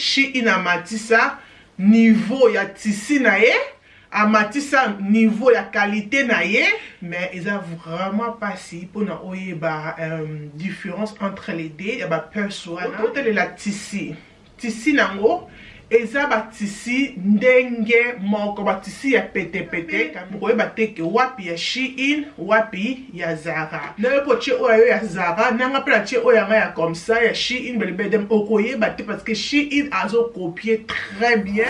Shein amatisa niveau ya tissu na ye, amatisa niveau ya qualité na ye, mais eza vraiment mpasi mpona oyeba différence entre les deux ya baperce wana. Otelela tissu, tissu nango eza batissu ndenge moko, batissu ya petepete. Bokoyeba te ke wapi ya Shein, wapi ya Zara. Na yo mpo tie oyo yo ya Zara, nanga mpe natie oyo yanga ya comme ça ya Shein, balibedem, okoyeba te parce que Shein azocopier très bien.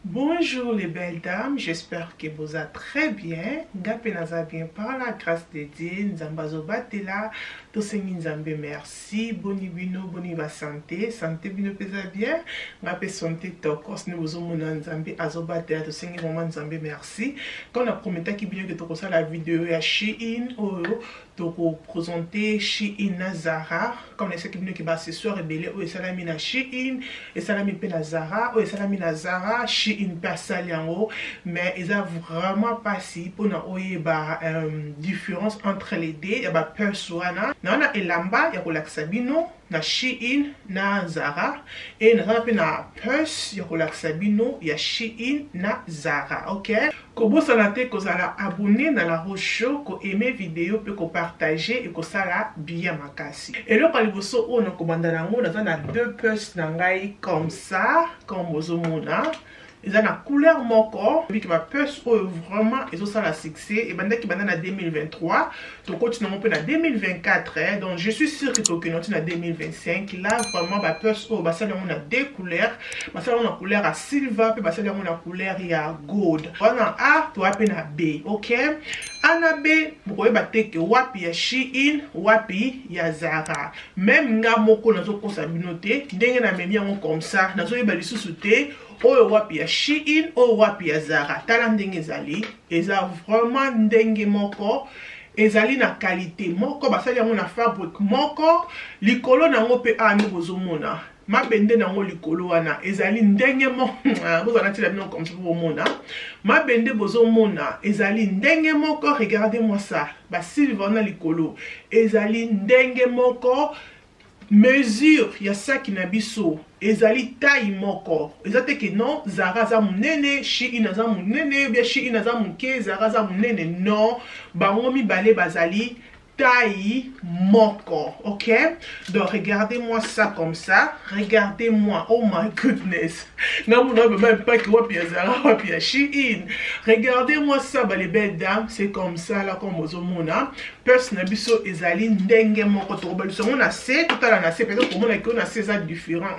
Bonjour les belles dames, j'espère que vous allez très bien. Nga pe naza bien par la grâce de Dieu. Nzambe azobatela, tosengi Nzambe merci. Boni bino, boni ba santé, santé bino peza bien. Nga pe santé tokos ne bozomona Nzambe azobatela, tosengi vraiment Nzambe merci. Quand on a prometaki bino que tokosala vidéo ya Shein oyo tokoprésente Shein na Zara, comme nayesaki bino ke baaccessoire ebele oyo esalami na Shein esalami mpe na Zara, oyo esalami na Zara, Shein mpe asali yango, mais eza vraiment mpasi mpona oyeba différence entre les deux ya baperce wana. Na wana elamba ya kolakisa bino na Shein na Zara, e naza mpe na purse ya kolakisa bino ya Shein na Zara. Ok, kobosana te kozala abonné na La Rose Show, koaime video mpe kopartage, ekosala bien makasi. Eloko ya liboso oyo nakobanda nango, naza na deux purse na ngai comme ça, comme bozomona, eza na couleur moko. Biki baperce oyo vraiment ezosala succès, ebandaki banda na 2023, tokoti nango mpe na 2024, eh. Donc je suis sûr que tokende oti na 2025. Là vraiment baperce oyo basali yango na deux couleurs, basali yango na couleur ya silver mpe basali yango na couleur ya gold. Wana A, toya mpe na B. Ok, A na B, bokoyeba te ke wapi ya Shein, wapi ya Zara. Même nga moko nazokosa bino te, ndenge namemi yango comme ça, nazoyeba lisusu te oyo wapi ya Shein, oyo wapi ya Zara. Tala ndenge ezali, eza vraiment ndenge moko, ezali na qualité moko, basali yango na fabrique moko. Likolo nango mpe awa nde bozomona mabende nango likolo wana ezali ndenge moko. Bozala ntina bino comme ça, bomona mabende, bozomona ezali ndenge moko. Regardez moi ça, basilver wana likolo ezali ndenge moko. Mesure ya saki na biso ezali taille moko. Eza te ke non, Zara aza monene, Shein aza monene, bien Shein aza moke, Zara aza monene. Non, bango mibale bazali taille moko. Ok, donc regardez-moi ça comme ça, regardez-moi, oh my goodness, ngamona même pas que wapi ya Zara, wapi ya Shein. Regardez-moi ça ba les belles dames, c'est comme ça là, comme bozomona, purse na biso ezali ndenge moko. Tokobalisa yango na se, totala na se, peut-être komona ke na se eza différent.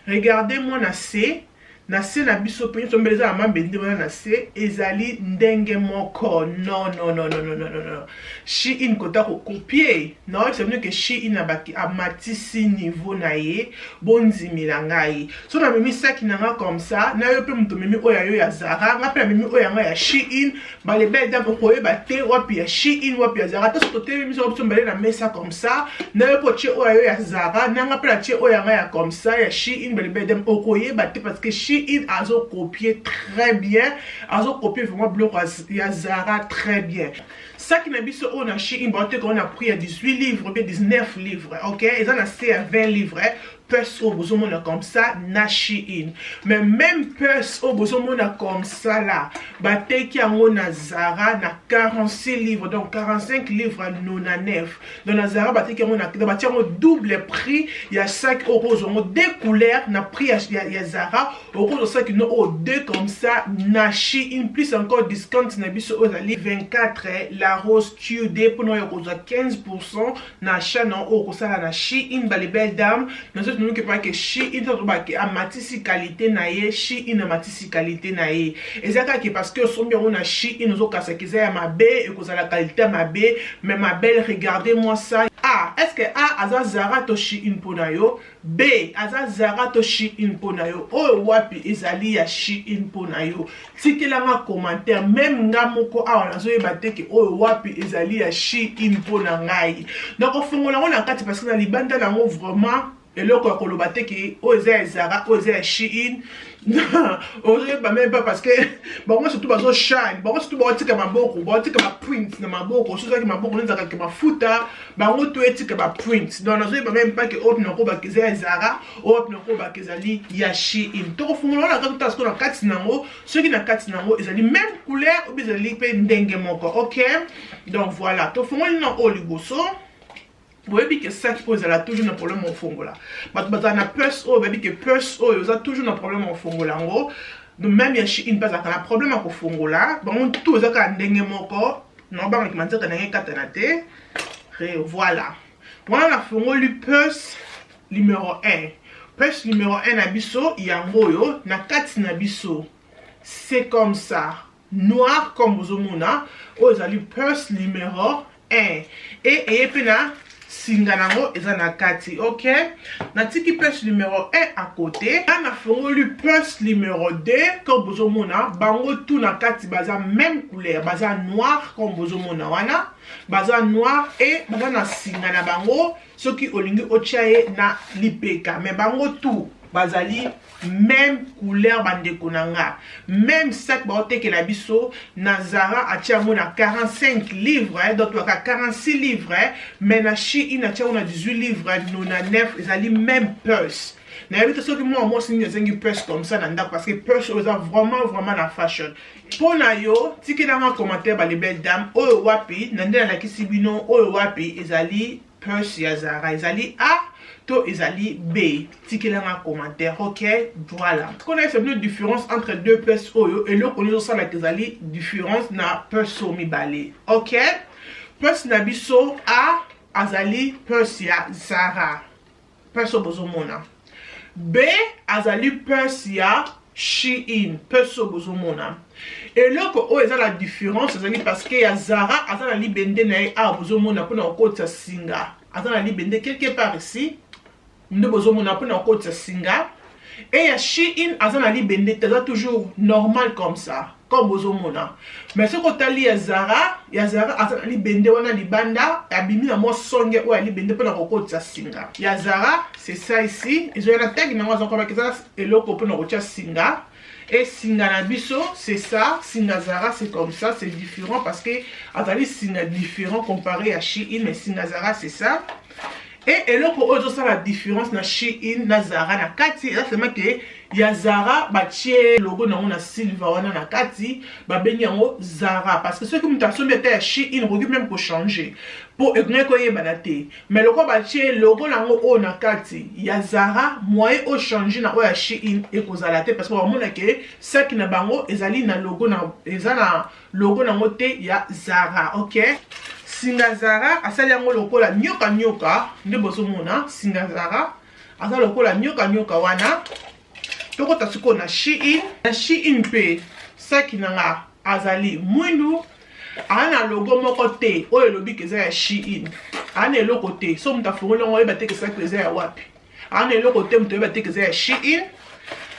Regardez-moi na se, na se na biso mpe nyonso mbele eza na mabende wana na se, ezali ndenge moko. Non, non, non, non, non, non, non, Shein kota kocopier, naoyebisa bino ke Shein abaki amatisi niveau na ye. Bondimela ngai, so namemi saki na nga comme ça, na yo mpe moto omemi oyo ya yo ya Zara, nga mpe namemi oyo yanga ya Shein, bale belle dame, okoyeba te wapi ya Shein, wapi ya Zara. Te so totelemi biso biso mbele na mesa comme ça, na yo mpe otie oyo ya yo ya Zara, nanga mpe natie oyo yanga ya comme ça ya Shein, bale belle dame, okoyeba te parce que Shein azocopier très bien, azocopier vraiment biloko ya Zara très bien. Saki na biso oyo na Shein baoteka oyo na prix ya 18 livres bien 19 livres. Ok, eza na se ya 20 livres, purse oyo bozomona comme ça na Shein. Mais même purse oyo bozomona comme ça là, bateki yango na Zara na 46 livres, donc 45 livres 99. Donc na Zara bateki yango na, batia yango double prix ya sac oyo. Okozwa yango deux couleurs na prix ya Zara, okozwa sac no oyo deux comme ça na Shein, plus encore discount na biso oyo ezali 24 La Rose QD, mpona oyo kozwa 15% na achat na oyo kosala na Shein. Bale belle dame, nazotunuki pake Shein tobake amatisi qualité na ye. Shein amatisi qualité na ye, eza kaka. parce que osombi yango na Shein, ozokasaka eza ya mabe, ekozala qualité mabe. Mais ma belle, regardez moi ça. A, est ce que A aza Zara to Shein mpo na yo? B aza Zara to Shein mpo na yo? Oyo wapi ezali ya Shein mpo na yo? Tikelanga commentaire. Même nga moko awa nazoyeba te ke oyo wapi ezali ya Shein mpo na ngai. Nakofongola yango na kati parce que na libanda nango vraiment eloko ya koloba te ke oyo eza ya Zara, oyo eza ya Shein, ozoyeba même pas, parce que bango surtout bazoshine, bango surtout baotika maboko, baotika baprint na maboko. So ozalaki maboko nezalaka mafuta, bango to etika baprint. Donc nazoyeba même pas ke oyo nakobaka eza ya Zara, oyo nakobaka ezali ya Shein. Tokofungola wana kaka, totala sikoyo na kati nango, soki na kati nango ezali même couleur oyo ezali mpe ndenge moko. Ok, donc voilà, tofungoli na oyo liboso. Boyebi ke sac oyo ezala toujours na problème ofongola. Bato bazala na purse oyo, bayebi ke purse oyo eza toujours na problème ofongola yango. Même ya Shein mpe azalaka na problème ya kofongola. Bango tout eza kaka ndenge moko. Nobangaki manzaka ndenge ekatana te. Voilà, wana nafongoli purse numéro 1. Purse numéro 1 na biso yango oyo. Na kati na biso, c'est comme ça, noir comme bozomona. Oyo ezali purse numéro 1 e eye mpe na singa nango eza na kati. Ok, natiki purse numéro 1 à côté. Na nafongoli purse numéro 2. Comme bozomona, bango tout na kati baza même couleur, baza noir comme bozomona wana, baza noir e baza na singa na bango soki olingi otia ye na lipeka. Mais bango tout bazali même couleur, bandeko na nga. Même sac baotekela biso na Zara, atia yango na 45 livres, donc toyaka 46 livres, mais na Shein atia yango na 18 livres 99. Ezali même purse. Nayebi te soki mwa mwasi nini azengi purse comme ça na ndako, parce que purse oyo eza vraiment vraiment na fashion. Mpo na yo, tikelanga commentaire, bale belle dame. Oyo wapi na nde nalakisi bino? Oyo wapi ezali purse ya Zara? Ezali A to ezali B? Tikelanga commentaire. Ok, voilà, kona yebisa bino différence entre deux purse oyo, eloko nini ezosalaka ezali différence na purse oyo mibale. Ok, purse na biso A azali purse ya Zara, purse oyo bozomona. B azali purse ya Shein, purse oyo bozomona. Eloko oyo eza la différence ezali parce que ya Zara aza na libende na ye awa bozomona mpona kokotisa singa. Aza na libende quelque part ici nde bozomona mpona kokotisa singa. E ya Shein aza na libende te, aza toujours normal comme ça, comme bozomona. Mais soki otali ya Zara, ya Zara aza na libende wana libanda, abimi na mwa songe oyo ya libende mpona kokotisa singa. Ya Zara, c'est ça ici, ezoya na tag nango, aza kobaki eza eloko mpona kotia singa. Et singa na biso, c'est ça, singa Zara, c'est comme ça, c'est différent parce que azali singa différent comparé à Shein. Mais singa Zara, c'est ça. E eloko oyo ezosala différence na Shein na Zara na kati eza seulement ke ya Zara batie logo nango na silver wana na kati, babengi yango Zara, parce que soki moto asombi ata ya Shein, okoki même kochanger mpo ekongaki koyebana te. Mais lokola batie logo nango oyo na kati ya Zara, moyen ochanger na oyo ya Shein ekozala te, parce que bamona ke saki na bango ezali na logo na, eza na logo nango te ya Zara. Ok, singa Zara asali yango lokola nyoka nyoka nde bozomona. Singa Zara aza lokola nyoka nyoka wana. Tokota sikoyo na Shein. Na Shein mpe saki na nga azali mwindu, aa na logo moko te oyo elobi ke eza ya Shein. Aa na eloko te, so moto afungoli yango oyeba te ke saki eza ya wapi. Aa na eloko te, moto oyeba te ke eza ya Shein.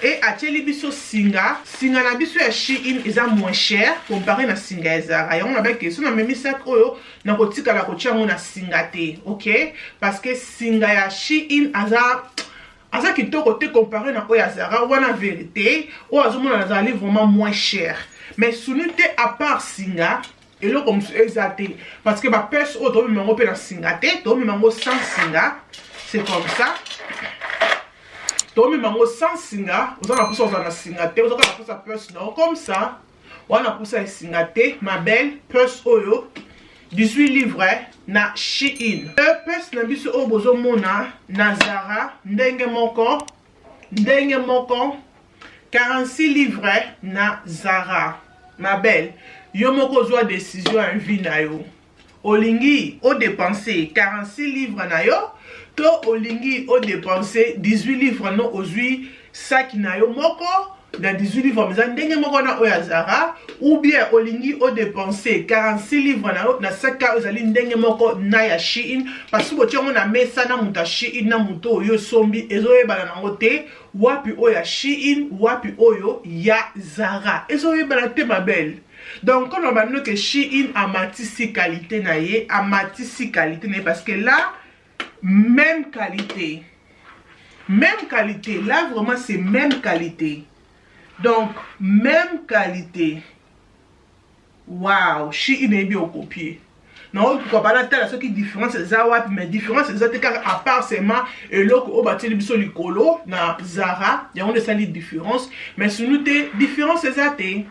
E atieli biso singa. Singa na biso ya Shein eza moins cher comparé na singa ya Zara. Yango nabaki so namemi sac oyo, nakotikala kotia yango na singa te. Ok, parce que singa ya Shein aza kitoko te comparé na oyo ya Zara wana. Vérité, oyo azomona azali vraiment moins cher, mais sunu te. À part singa, eloko mosusu eza te, parce que bapurse oyo tomema yango mpe na singa te, tomema yango sans singa, c'est comme ça, tomema yango sans singa. Oza na mposa ozala na singa te, oza kaka na mposa purse na comme ça wana, mposa esinga te. Ma belle, purse oyo 18 livres na Shein. Purse na biso oyo bozomona na Zara, ndenge moko ndenge moko, 46 livres na Zara. Ma belle, yo moko ozwa décision ya vie na yo. Olingi odépenser 46 livres na yo to olingi odépenser 18 livres no ozwi saki na yo moko? Na 18 livres eza ndenge moko na oyo ya Zara, ou bien olingi odepense 46 livres na yo na sac oyo ezali ndenge moko na ya Shein, parce que botie yango na mesa na moto ya Shein na moto oyo osombi, ezoyebana nango te wapi oyo ya Shein, wapi oyo ya Zara, ezoyebana te, ma belle. Donc comme na bino ke Shein amatisi qualité na ye, amatisi qualité na ye, parce que là, même qualité, même qualité. Là, vraiment, c'est même qualité. Donc même qualité. Wow, Shein eyebi okopier. Naotuka balatala soki différence eza wapi, mais différence eza te, kaka à part seulement eloko oyo batieli biso likolo na Zara, yango nde esali différence, mais sinon te, différence eza te.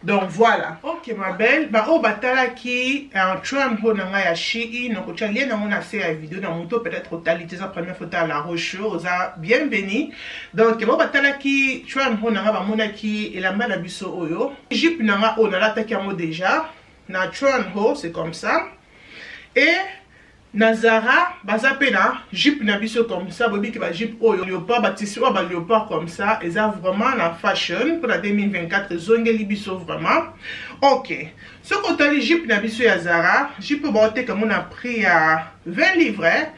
Donc voilà. Ok, ma belle, baoyo batalaki try-on haul na ngai ya Shein, nakotia lien nango na se ya video. Na moto peut-être otali te, eza première fois ya La Roche, oza bienvenu. Donc bao batalaki try-on haul na ngai bamonaki elamba na biso oyo, jupe na ngai oyo nalataki yango déjà na try-on haul, c'est comme ça. Et na Zara baza mpe na jupe na biso comme ça. Boyebiki bajupe oyo léopard, batissu oyo baléopard comme ça, eza vraiment na fashion mpona 2024, ezongeli biso vraiment. Ok, soki otali jupe na biso ya Zara, jupe oyo baoteka yango na prix ya 20 livres,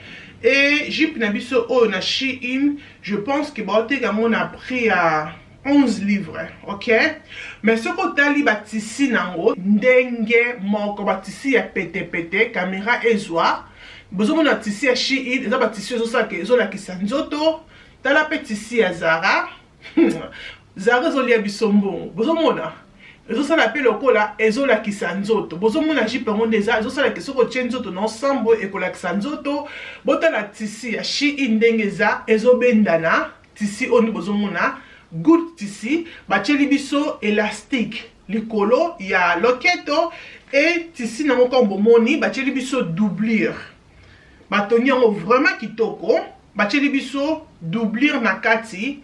et jupe na biso oyo na Shein, je pense que baoteka yango na prix ya 11 livres. Ok, mais soki otali batissu nango ndenge moko, batissu ya petepete, caméra ezwa, bozomona tissu ya Shein eza batissu ezosalaka, ezolakisa nzoto. Tala mpe tissu ya Zara. Zara ezolia biso mbongo. Bozomona ezosala mpe lokola ezolakisa nzoto. Bozomona jupe yango nde eza ezosalaka, soki otie nzoto na ensemble, ekolakisa nzoto. Botala tissu ya Shein ndenge eza, ezobendana. Tissu oyo nde bozomona, good tissu. Batieli biso élastique likolo ya loketo e tissu nango. Comme bomoni, batieli biso doublure, batongi yango vraiment kitoko. Batieli biso doublure na kati,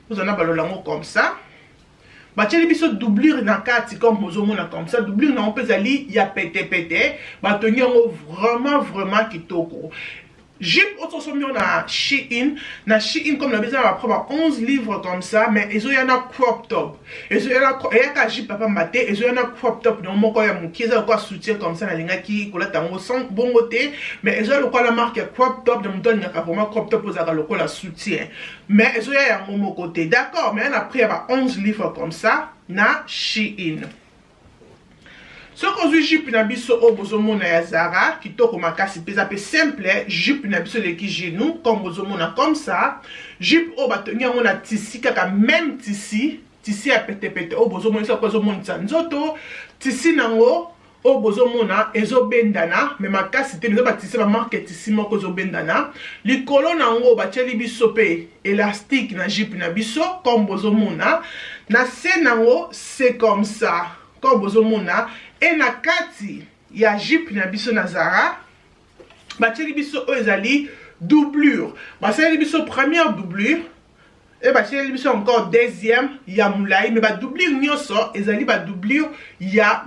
ozana balola yango comme ça. Batieli biso doublure na kati, comme bozomona comme ça. Doublure nango mpe ezali ya petepete, batongi yango vraiment vraiment kitoko. Jupe oyo tosombi yango na Shein. Na Shein, comme na biso, na baprix ba 11 livres comme ça, mais ezoya na crop top, ezoya na, eyaka jupe pamba te, ezoya na crop top nango moko ya moke, eza lokola soutien comme ça. Nalingaki kolata yango sans bongo te, mais ezoya lokola marque ya crop top. Na moto alingaka vraiment crop top, ozalaka lokola soutien, mais ezoya yango moko te, d'accord? Mais na prix ya ba 11 livres comme ça na Shein. Soki ozwi jupe na biso oyo bozomona ya Zara, kitoko makasi mpenza, mpe simple. Jupe na biso eleki genou, comme bozomona comme ça. Jupe oyo batongi yango na tissu kaka même tissu, tissu ya petepete oyo bozomona, soki ezomonisa nzoto. Tissu nango oyo bozomona ezobendana, mais makasi te, eza batissu, bamarque tissu moko ezobendana. Likolo nango batieli biso mpe élastique na jupe na biso, comme bozomona. Na se nango, c'est comme ça, comme bozomona. E na kati ya jupe na biso na Zara, batieli biso oyo ezali doublure. Basaleli biso première doublure e batieli biso encore deuxième ya molai, mais badoublure nyonso ezali badoublure ya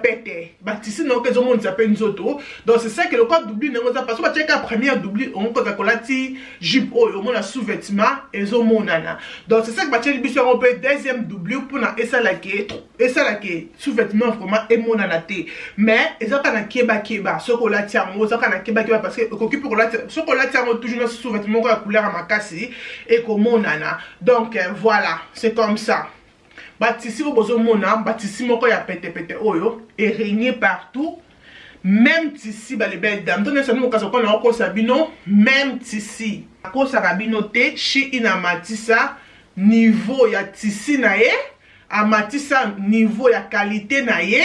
pete, batissu nango ezomonisa mpe nzoto. Donc c'est ça que lokola doublure nango eza, parce que batiaka première doublure, ongo kozala kolati jupe oyo, omona sous-vêtement ezomonana. Donc c'est ça que batieli biso yango mpe deuxième doublure, mpona esalaki sous-vêtement vraiment emonana te. Mais eza kaka na kebakeba soki olati yango, eza kaka na kebakeba, parce que ekoki mpe kolati, soki olati yango toujours na sous-vêtement moko ya couleur ya makasi, ekomonana. Donc voilà, c'est comme ça. Batissu oyo bozomona, batissu moko ya petepete oyo erégner partout, même tissu. Bale belles dames, to nyonso mokaso mpona okosa bino, même tissu, akosaka bino te. Shein amatisa niveau ya tissu na ye, amatisa niveau ya qualité na ye.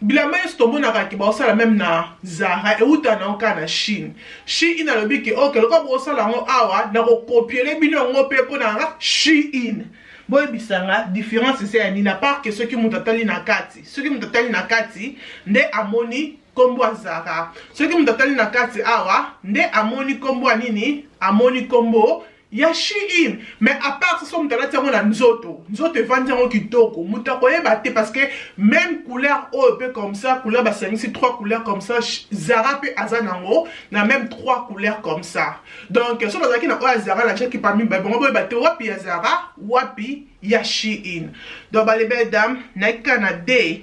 Bilamba nyonso tomonaka ke baosala, même na Zara, euta nango kaka na Chine. Shein alobi ke ok, lokola bosala yango awa, nakokopiele bino yango mpe mpo na nga Shein. Boyebisanga différence eza ya nini, à part ke soki moto atali na kati, soki moto atali na kati nde amoni nkombo ya Zara, soki moto atali na kati awa nde amoni nkombo ya nini, amoni nkombo. Ya Shein. Mais à part ça, moto alati yango na nzoto, nzoto evandi yango kitoko, moto akoyeba te, parce que même couleur oyo mpe comme ça, couleur basangisi trois couleurs comme ça, Zara mpe aza nango na même trois couleurs comme ça. Donc so bazalaki na oyo ya Zara, natiaki parmi bango, boyeba te wapi ya Zara, wapi ya Shein. Donc ba les belles dames, nayaki kaka na de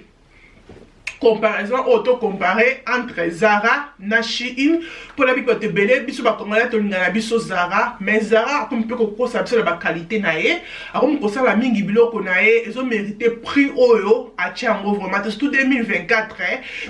comparaison oyo tocompare entre Zara na Shein, mpona biko ebele. Biso Bakongolais tolinga na biso Zara, mais Zara akomi mpe kokosa biso na baqualité na ye. Akomi kosala mingi biloko na ye ezomérite prix oyo atia yango vraiment te. Surtout 2024,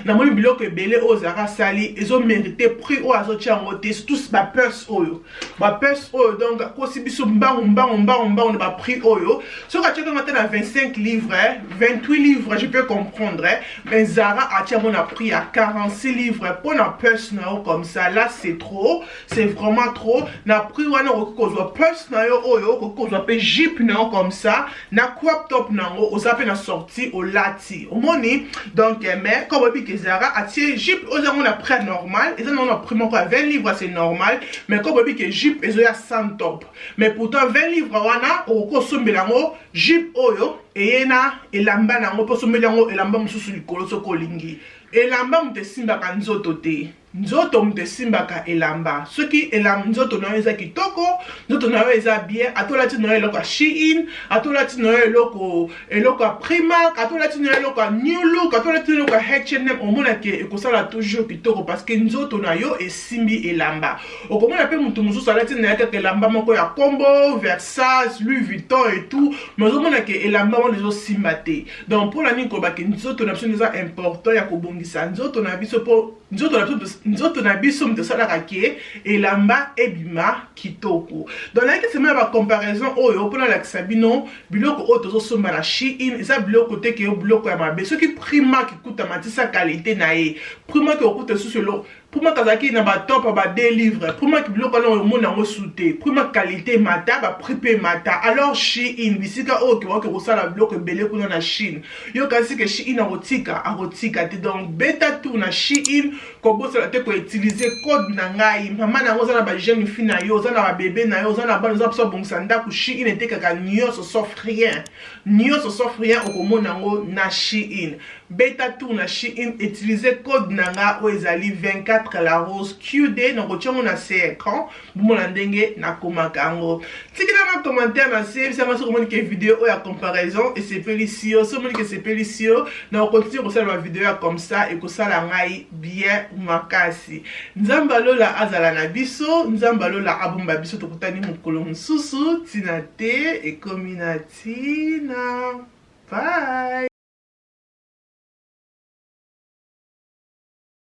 namoni biloko ebele oyo Zara asali ezomérite prix oyo azotia yango te, surtout bapurse oyo, bapurse oyo. Donc akosi biso mbangu mbangu mbangu mbangu na baprix oyo. Soki atiakanga te na 25 livres, 28 livres, je peux comprendre, mais Zara atia yango na prix ya 46 livres mpo na purse na yo comme ça, là c'est trop, c'est vraiment trop. Na prix wana okoki kozwa purse na yo oyo, okoki kozwa mpe jupe na yo comme ça na crop top na yango, oza mpe na sortie, olati, omoni. Donc mais comme oyebi ke Zara atie jupe oyo yango na prix normal, eza nango na prix moko ya 20 livres, c'est normal. Mais comme oyebi ke jupe ezoya sans top, mais pourtant 20 livres wana okoki osombela yango jupe oyo eye na elamba na yango, mpo osombeli yango elamba mosusu likolo. Soki olingi elamba, moto esimbaka nzoto te, nzoto moto esimbaka elamba. Soki nzoto na yo eza kitoko, nzoto na yo eza bien, ata olati na yo eloko ya Shein, ata olati na yo eloko ya Primark, ata olati na yo eloko ya New Look, ata olati na yo eloko ya H&M, omonake ekosala toujours kitoko, parce que nzoto na yo esimbi elamba. Okomona mpe moto mosusu alati na ye kaka elamba moko ya kombo Versace, Louis Vuitton et tout, mais ozomonake elamba wana ezosimba te. Donc mpona nini kolobake nzoto na biso eza important ya kobongisa nzoto na biso, mpo nzoto na biso moto esalaka ke elamba ebima kitoko. Donc nayaki sema ya bacomparaison oyo mpona alakisa bino biloko oyo tozosomba na Shein eza biloko te ke biloko ya mabe. Soki Primark ekutama tisa qualité na ye, Primark okuta lisusu eloko. Primark azalaki na batop ya ba 2 livres. Primark biloko wana omona yango su te. Primark qualité emata, baprix mpe emata. Alors Shein, bisika oyo kebakoki kosala biloko ebele kuna na Chine, yo kasi ke Shein akotika, akotika te. Donc beta tour na Shein, kobosana te koutiliser code na ngai mama na yango. Oza na bajeune fille na yo, oza na babebe na yo, oza na bana, oza biso abongisa ndako, Shein etekaka nyonso sauf rien, nyonso sauf rien okomona yango na Shein. Beta tour na Shein, utiliser code na nga oyo ezali 24 la rose QD. Nakotia yango na se écran, bomona ndenge nakomaka yango. Tikela na commentaire na se, bisanga soki omoni ke video oyo ya comparaison esepelisi yo. Soki omoni ke esepelisi yo, na okontinue kosala bavideo ya comme ça, ekosala ngai bien makasi. Nzambe alola azala na biso, Nzambe alola abomba biso. Tokutani mokolo mosusu. Ntina te ekomi na ntina. Bye.